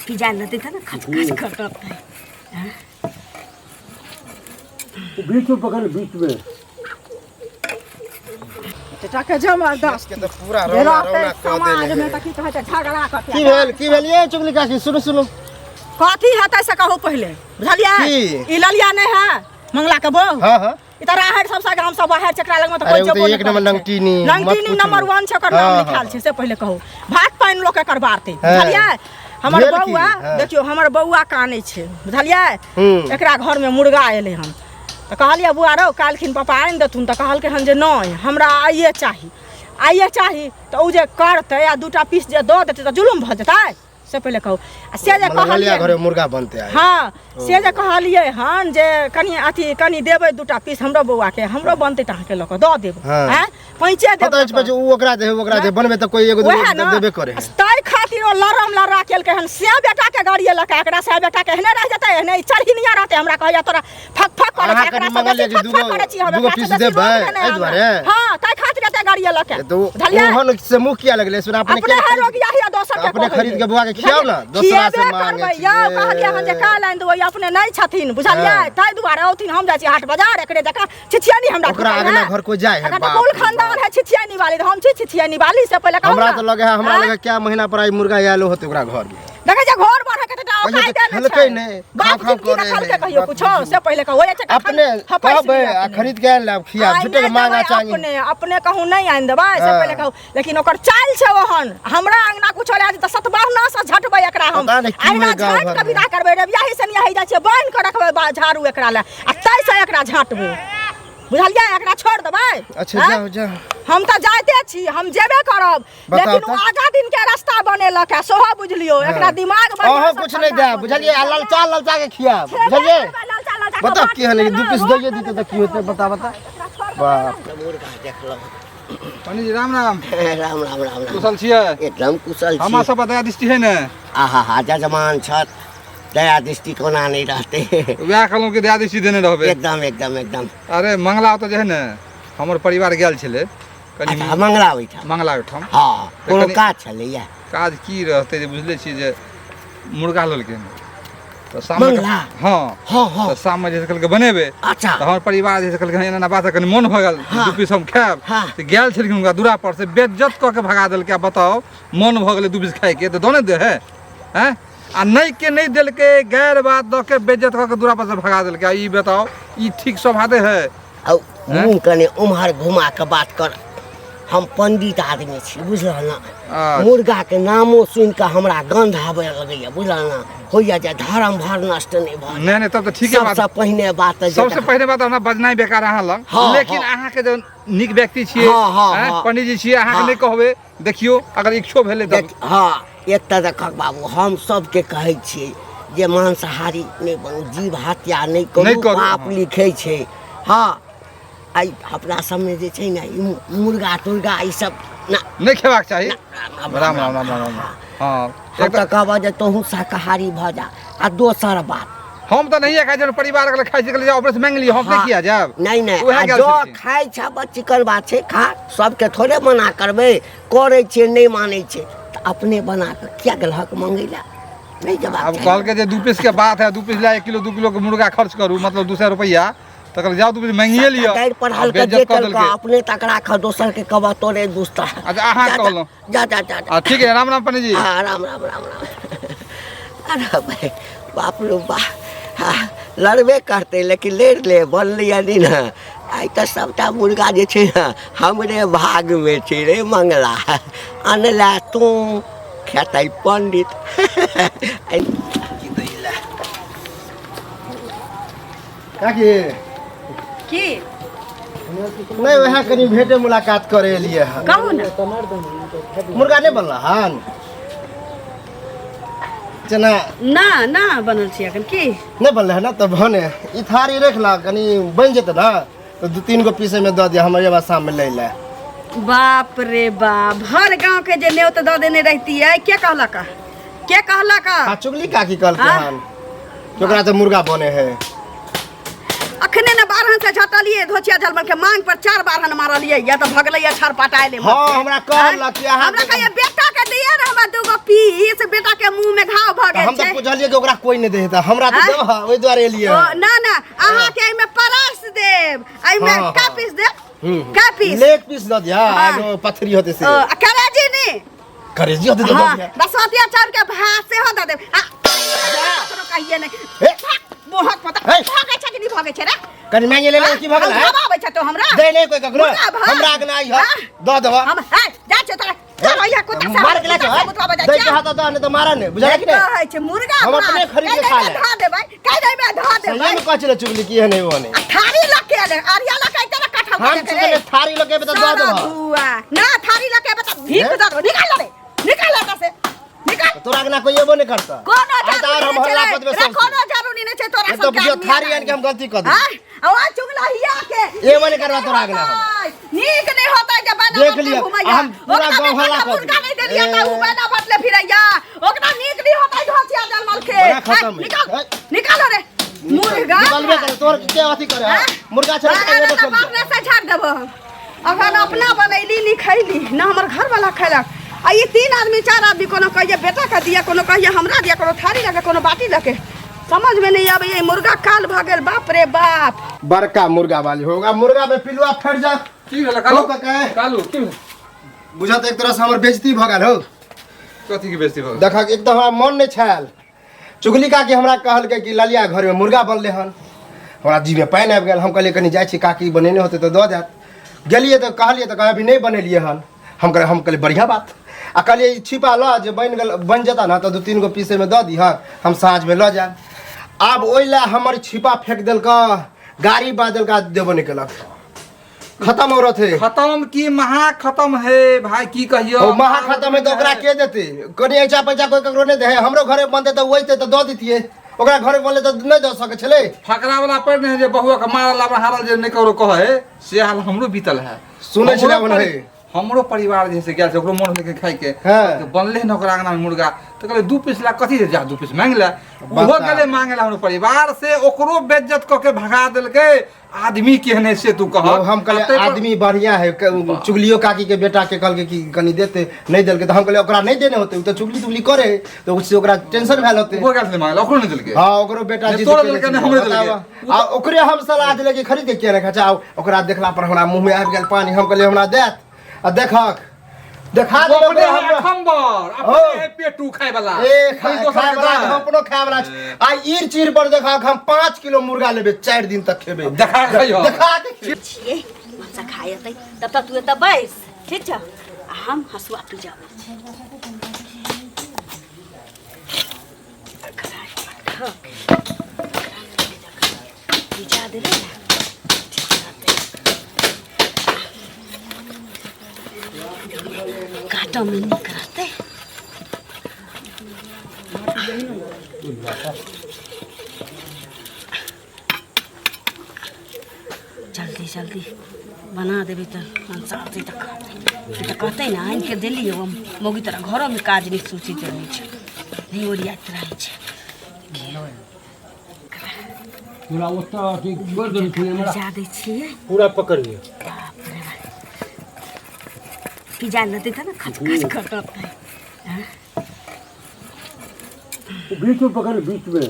पिजा लेतै तऽ ने खच खच करतै। बीच में पकड़, बीच में। टाके जबरदस्त के तऽ पूरा रौना रौना कऽ समाज देने में है। तऽ की कहै छै झगड़ा कऽ की भेल, की भेल ये चुगली काकी? सुनू सुनू। कथी हेतै से कहू पहिले, बुझलियै? की? ई ललिया नहि है मंगला के बहू? हाँ हाँ। ई तऽ राहरि सबसँ गाम सब बाहर छै, एकरा लगमे तऽ अरे कोइ ओ तऽ जेबो नहि एक नंबर करै छै। नंगटीनी, मत नंगटीनी पूछू। नंबर वन छै, ओकर नाम लिखायल छै। से पहिले कहू, भात पानि लोक एकर बारतै? बुझलियै? हमर भेल की? बौआ देखियौ, हमर बौआ कानै छै, बुझलियै? एकरा घरमे मुर्गा एलै हन तऽ कहलियै, बौआ रौ, काल्हिखिन पापा आनि देथुन। तऽ कहलकै हन जे नहि, हमरा आइए चाही, आइए चाही। तऽ ओ जे करतै आ दूटा पीस जे दऽ देतै तऽ जुलुम भऽ जेतै? से पहिले कहू। आ से जे मतलब ललिया कहलियै घरे मुर्गा बनते आइ? हँ, से जे कहलियै हन जे कनि अथी कनि देबै दूटा पीस हमरो बौआके, हमरो बनतै तऽ अहाँके लऽ कऽ दऽ देब। आँय, पैंचे देब। पता अछि जे ओ ओकरा दे, ओकरा दे, बनबे तऽ कोई एगो वएह दूगो ने देबे करे है। ताहि खातिर ओ लरम लड़ा केलकै हन से बेटाके गाड़िए लऽ कऽ। एकरा से बेटाके एहने रहि जेतै, एहने ई चढ़िनिया रहतै। हमरा कहैया तोरा फक फक करै अहाँ छै, एकरा कनि से मंगलियै बेसी जे फक फक दूगो करै छी हम, दूगो एकरा से पीस बेसी देबै, रोग नहि एहि हमरा। दुआरे? हँ, ताहि खातिर एते गाड़िए लऽ के तऽ ओ- बुझलियै? ओहन से मुँह किया लगलै सुन अपने? अपने है रोगिया हिया, दोसर के अपने कहै खरीद के है। बौआ के खियाउ ने, दोसरा से खिएबे मांगे करबै छी। यौ। कहलियै हन जे काल्हि आनि देबै, अपने नहि छथिन, बुझलियै? ताहि दुआरे औथिन, हम जाइ छी हाट बाजार। एकरे जकाँ छिछियानी हमरा ओकरा ढुकल अगना है। घर कोई जाए है? अगर तऽ बाप कुल रे खानदान बाप। है छिछियानी वाली, तऽ हम छी छिछियानी वाली, से पहिले कहू हमरा ने। तऽ लगे है, हमरा आँय? लगे क्या महीना पर आई मुर्गा आयल होते ओकरा घर में। देखै छै घर बढ़े के तऽ कहियो औकात तऽ नहि खेलकै छै। नहि, बाप खाव खाव जिनगी करे रखलकै है, कहियो बाप कुछो जिनगी। से पहिले कहू। ओहि छै अपने हपैस कहबै लिअ आ अपने। खरीद के आनि लाब, खियाब। आइ झूठे के नहि मांगा देबै चाही। अपने अपने कहूँ नहि आनि देबै से पहिले कहू, लेकिन ओकर चालि छै ओहन। हमरा अंगना कुछो लए जेतै, सतबरना से झटबै एकरा हम। पता नहि की अहिना होइ गाँव झाँटि कऽ घरमे। विदा करबै। रवियाही से नियाही जाइ छियै, बान्हि कऽ रखबै झाड़ू एकरा लए आ ताहिसँ एकरा झाँटबै, बुझलियै? एकरा छोड़ि देबै? अच्छा। आँय? जाओ जाओ। हम तऽ जाइते छी, हम जेबे करब। बताउ लेकिन ओ तऽ। आगा दिन के रास्ता बनेलक है सोहो, बुझलियौ? एकरा दिमाग बढ़िआँ अहाँ सँ कुछ नहीं ठंडा दे, कऽ बुझलियै? आ ललचा ललचा के खियाब, खेबे बुझलियै? करबै, ललचा ललचा कऽ बताउ बाटी की हन देबै, दू पीस रोट दैये देबै, दितै तऽ की होतै? बता बता, बाप। मुर्गा देखलहुँ। पंडित जी, राम राम। राम राम, राम राम। कुशल छियै? एकदम कुशल छी। हमरा सब पर दया दृष्टि है ने? आहा हा, जजमान छथि, दया दृष्टि कोना नहि रहतै? वएह कहलहुँ कि दया दृष्टि देने रहबै। एकदम एकदम एकदम। अरे मंगला ओतऽ जे है ने, हमर परिवार गेल छलै कनि। अच्छा, मंगला ओहिठाम? मंगला ओहिठाम। हँ, कोनो कनि- काज छलैया? काज की रहतै, जे बुझले छी जे मुर्गा लेलकै हन तऽ शाममे। मंगला? हँ। हँ हँ। तऽ शाममे जे कहलकै बनेबै। तऽ हमर परिवार जे कहलकै एना एना बात है, कनि मोन भऽ गेल, दू पीस हम खायब। तऽ गेल छलखिन हुनका दूरा पर से बेज्जत कऽ के भगा देलकै। आ बताउ, मोन भऽ गेलै दू पीस खायके तऽ दऽ नहि दे है? आँय, आ नहि के नहि देलकै, गैर बात दऽ के बेज्जत कऽ के दूरा पर से भगा देलकै। आ ई बताउ, ई ठीक शोभा दे है? आ मुँह कने उम्हर घुमा कऽ बात कर। हम पंडित आदमी छी, बुझल ने? मुर्गा के नामो सुनि कऽ हमरा गंध आबय लगैया, बुझल ने? होइया जे धर्म भर नष्ट नहि भऽ जाय। नहि नहि, तब तऽ ठीके बात। सबसँ पहिने बात तऽ जे सबसे पहिने बात, हमरा बजनाइ बेकार अहाँ लग, लेकिन अहाँके जे नीक व्यक्ति छियै, हँ, हँ, आँय, पंडीजी छियै, अहाँके नहि कहबै। देखियौ, अगर इच्छो भेलै तऽ। देख, हँ, एक तऽ देखक बाबू, हम सबके कहै छियै जे मांसाहारी नहि बनू, जीव हत्या नहि नहि करू, करू, पाप लिखै छै। हँ, आइ अपना सबमे जे छै ने, ई मुर्गा तुर्गा ई सब ना। नहि खेबाक चाही। राम राम राम राम राम राम। हँ। हम एक तऽ कहबह जे तोहूँ शाकाहारी भऽ जा। आ दोसर बात, हम तऽ नहिए खाइ छियै, परिवार के खाइ छियै, ऑपरेशन मांगि लिअ, हम नहि किया जायब? नहि नहि। उएह आ गेल जँ छलखिन। खाइ छ, बस चिकन बात छै, खा। सबके थोड़े मना करबै। करै छियै, नहि मानै छै तऽ अपने बना कऽ किया गेलहक मंगै लए? नहि जेबाक आब चाही। कहलकै जे दू पीस के बात है, दू पीस ला 1 किलो 2 किलो के मुर्गा खर्च करू, मतलब 200 रुपैआ। तऽ कहलकै जाउ, दू पीस मांगिए लिअ। गारि पढ़ल के बेइज्जत जे कऽ केलकऽ देलकै। अपने तकरा खा, दोसर के कहबह तोरे दुस्ता। अच्छा, अहाँ जा, जा, कहलहुँ। जा जा जा जा। आ ठीक है, राम राम पंडीजी। हाँ, राम राम राम राम। अरे भाई, बाप रे बा, हाँ, लड़बे करतै लेकिन लड़ि ले। बनलैया नहि ने आइ तऽ सबटा मुर्गा जे छै ने, हमरे भागमे छै रे मंगला। अनला तू, खेतै पंडित। काकी। की? नहि, वएह कनि भेटे मुलाकात करे एलियै हन। कहू ने। मुर्गा नहि बनल हन जेना? ना ना, बनल छी एखन की। नहि बनलै हन ने? तऽ भने ई थारी राखि ला, कनि बनि जेतै ने तऽ दू तीन गो पीस एहिमे दऽ दिअ, हम अयबै शाममे लै लए। बाप रे बाप, भर गांव के जे नेवत दऽ देने रहती है। के कहलक, के कहलक? आ चुगली काकी कहलकै हाँ? हन कि ओकरा तऽ मुर्गा बने है। अखने ने बारहन से झटलिए, धोचिया झलमल के मांग पर चार बारहन मारलिए या तऽ भगलै या छड़ पटाए ले। हाँ, हमरा कहलक कि अहाँ हमरा कहिए बेटा के दिए ने हमरा दूगो पीस, बेटा के मुंह में घाव भ गेल। हम तऽ छै बुझलियै कि ओकरा कोई नहि दे तऽ हमरा तऽ आँय? देबह ओहि दुआरे एलियै ओ ना ना अहाँके एहिमे परस देब एहिमे हाँ, का हाँ। पीस देब का पीस लेग पीस दऽ दिअ हाँ। एगो पथरी होतै से ओ, आ करेजी नी करेजी होतै तऽ दऽ हाँ दिअ बसमतिया चाउर के भात सेहो दऽ देब आ ककरो कहिए नहि हे। बोहक पता हे। भगै छै कि नहि भगै छै रे कनि मांगे ले की भऽ गेल हम आबै छै तो हमरा दे नहि कोई ककरो मुर्गा भात। हमरा अगना आई है हाँ? दऽ देबह हम हे जा छै तोरा तोरा यहाँ कुत्ता से मार के ला कुत्ता से मुतवाबै जाइ दै छै के हाथ दऽ नहि तऽ मारा नहि बुझल कि नहि कहै छै मुर्गा हम भात। अपने खरीद के कहि खा दैमे लेब। धऽ देबै कहि दैमे धऽ देबै सही में कहै छलै चुगली की एहन ओ नहि आ थारी लऽ के एलै अरिया लऽ के अइतै ने कटहल हम के चुगली थारी लऽ के एबै तऽ दऽ सारा देबह धुआ ना थारी लऽ के एबै तऽ भीख हे? दऽ देबै निकाल रे निकाल एतऽ से निकाल तोरा अगना कोई एबो नहि करतऽ कोनो आइ तऽ आर हम जरूरी हल्ला नहि कऽ देबै छै रे, सबसे। कोनो जरूरी नहि छै तोरा एक तऽ सबके बुझियौ आदमी थारी आनि के हम गलती कऽ देबै। आँय? आ ओ चुगला हिया के एबो नहि करबा तोरा अगना हम। नीक नहि होतै जे बना देख बाटले लिअ, घुमैया। आ हम पूरा ओकरा गाँव हल्ला बेटा कऽ मुर्गा देबै। नहि देलियै तऽ उ ए। बना बाटले फिरैया ओकरा नीक नहि होतै घसिया जनमल के बड़ा खतम आँय, है। निकाल आँय। निकाल रे मुर्गा निकालबे करे तोर के अथी करे आँय? मुर्गा छलै तऽ बारह एबो तऽ चलि बारह से झाड़ देबो हम अखन अपना बनैली नहीं खैली ना हमर घरवाला खैलक आ ई तीन आदमी चार आदमी कोनो कहिए बेटा के दिया कोनो कहिए हमरा दिया कोनो थारी लके कोनो बाटी लके समझ में नहीं आबैए मुर्गा काल भऽ गेल बाप रे बाप बड़का मुर्गा वाली होगा मुर्गा में पिलुआ फट जा की भेल कालू हो काका। कालू की भेल बुझत एक तरह से हमर बेइज्जती भऽ गेल हो कथी के बेइज्जती भऽ गेल देखक एक तऽ हमरा मन नहि छायल चुगली काकी हमरा कहलकै कि ललिया घरमे मुर्गा बनलै हन हमरा जीभमे पानि आबि गेल हम कहलियै कनि जाइ छी काकी बनेने होतै तऽ दऽ देत गेलियै तऽ कहलियै तऽ कहै अभी नहि बनेलियै हन हम कहलियै हम कहलियै बढ़िआँ बात आ कहलियै ई छिपा लऽ जे बनि गेल बनि जेता ने तऽ दू तीन गो पीस एहिमे दऽ दिहऽ हम साँझमे लऽ जायब आब ओहि लए हमर छिपा फेंक देलकै गाड़ी बाज देलकै देबो नहि केलक खत्म औरत है खत्म की महा खत्म है भाई की कहियो ओ महा खत्म है तऽ ओकरा के देतै कनि ऐसा पैसा कोई ककरो नहि दे हमरो घरे बनतै तऽ वैते तऽ दऽ दितियै ओकरा घरे बनलै तऽ नहि दऽ सकै छलै फकरा वाला पर नहीं जे बहुआ के मारल आब हारल जे नहि ककरो कहै से हाल हमरो बीतल है सुनै छलै हमरो ओहन परि- हमरो परिवार जे से गेल छै ओकरो मन होलै खाइ के हाँ। तऽ बनलै ने ओकरा अंगना में मुर्गा तऽ कहलै दू पीस ला कथी जा दू पीस मांगि ले ओहो बता। गेलै मांगे ला हमरो परिवार से ओकरो बेइज्जत कऽ के भगा देलकै आदमी केहन है से तू कह हम कहलियै आदमी बढ़िया है चुगलियो काकी के बेटा के कहलकै कि कनि देते नहि देलकै तऽ हम कहलियै ओकरा नहि देने होते ओ तऽ चुगली तुगली करे है तऽ उससे ओकरा टेंशन भेल होते ओहो गेल छलै मांगे ला ओकरो नहि देलकै हाँ ओकरो बेटा नहि जिद तोरा केने देलकै, नहि छलै, हमरे देलकै। बताबऽ। आ ओकरे हम सलाह देलियै कि खरीद के किया नहि खाइ छै आ ओकरा देखला पर हमरा मुँह में आबि गेल पानी हम कहलियै हमरा देत आ देखक देखा देबै अपने ओकरा है हमरा अखम्बर हो। अपने है पेटू खाय वाला ए कोई दोसर खाय के वाला दाय। हम अपनो खाय वाला छी। आ ईर चीर पर देखक हम 5 किलो मुर्गा लेबै 4 दिन तक खेबै देखा के खइहऽ। देखा के खेबै। छियै मनसा खाय एतै तब तक तू एतऽ बैस ठीक छौ आ हम हँसुआ पिजाबै छी पिजा देबै ने ठीक रहतै काटऽमे नीक रहतै जल्दी जल्दी बना देबै तऽ मनसा अतै तऽ कहतै ई तऽ कहतै ने आनि कऽ देलियै ओ मौगी तोरा घरोमे काज नहि सोचैत रहै छै नहि ओरियाइत रहै छै पूरा ओतऽ अथी छोड़ि देलखिन हमरा पिजा दै छियै पूरा पकड़ लिअ बाप रे बाप पिजा लेतै तऽ ने खच खच करतै बीच में पकड़ बीच में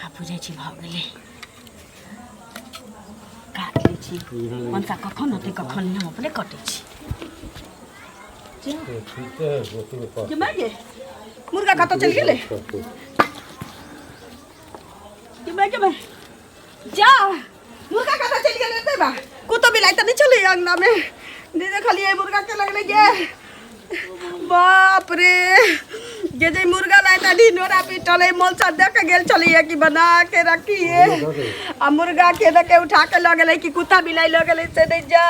आब बुझै छी भऽ गेलै काटि लै छी मनसा कखन होतै कखन नहि हम अपने कटै छी गे मुर्गा कतऽ चलि गेलै गे गे जा मुर्गा कतऽ चलि गेलै एतै बा कुत्तो बिलाइ तऽ नहि छलै अङ्गनामे नहि देखलियै मुर्गा के लगलै गे बाप रे जे जे मुर्गा लाइ तऽ ढिंढोरा पीटल है मोलसा देख के गेल छलियै कि बना के रखिए आ मुर्गा के देख के उठा के लऽ गेलै कि कुत्ता बिलाइ लऽ गेलै से नहि जा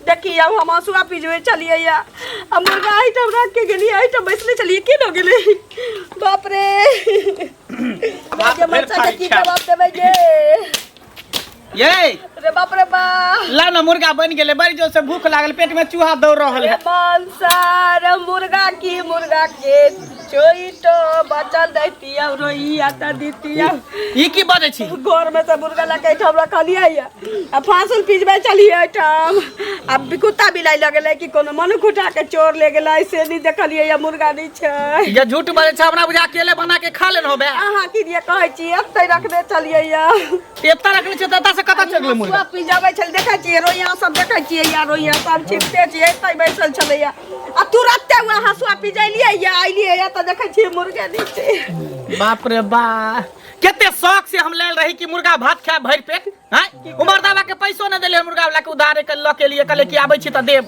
देखिए हम हँसुआ पिजबै छलियै या आ मुर्गा एहिठाम रख के गेलियै एहिठाम बैसले छलियै की लऽ गेलै बाप रे भात गे भरि मरचा के थारी की खायब। जवाब देबै गे ये रे बाप रे बा ला ना मुर्गा बन गेलै बड़ी जोर से भूख लागल पेट में चूहा दौड़ रहल रे है मनसा रे मुर्गा की मुर्गा के चोइटो बचल दैतिया रोइया त दितिया। ई की बजै छी? घर में से मुर्गा लके एहिठाम रखलियै या आ फांसुल पिजबै चलियै एहिठाम आ कुत्ता बिलाइ लगेलै कि कोनो मनुख उठा के चोर ले गेलै से नहि देखलियै या मुर्गा नहि छै। ये झूठ बजै छै, हमरा बुझा अकेले बना के खा लेने होबे। अहाँ की लिए कहै छी एतै रखने चलियै या। एतऽ रखने छै तऽ एतऽ से कतऽ चलि गेलै मुर्गा? सब पिजबै छल देखै छियै रोइया सब देखै छियै या रोइया सब छिपते छियै एतै बैसल छलैया आ तुरते वएह हँसुआ पिजैलियै या अयलियै या तऽ देखै छियै मुर्गे नहि छै। बाप रे बा, कते शौक से हम लेल रही कि मुर्गा भात खाय भरि पेट। हैं उमर दादा के पैसो न देले मुर्गा वाला के उधार के ल के लिए कहले कि आबै छी त देब।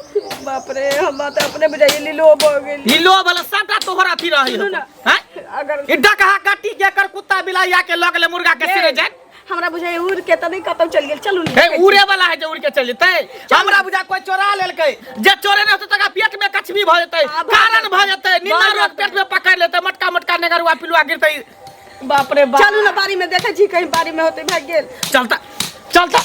बाप रे, हमरा त अपने बुझाइए लीलो भ गेल। लीलो वाला सबटा तोहर अथी रही सुनू ना। हैं अगर ई डकहा कट्टी के कर कुत्ता बिलाई आके ल गेले मुर्गा के सिरे जाय। हमरा बुझाइए उड़ के त नहीं कतौ चल गेल। चलू हे उड़े वाला है जे उड़ के चल जेतै। हमरा बुझा कोई चोरा लेलकै, जे चोरे नै होतै तकरा पेट में कछबी भ जेतै, कारण भ जेतै, निन्ना रोग पेट में पकड़ लेतै, मटका मटका नेगरुआ पिलुआ गिरतै। बाप रे बाप। चलू ना बाड़ी में देखै छी कहीं बाड़ी में होतै भाग गेल। चलता चलता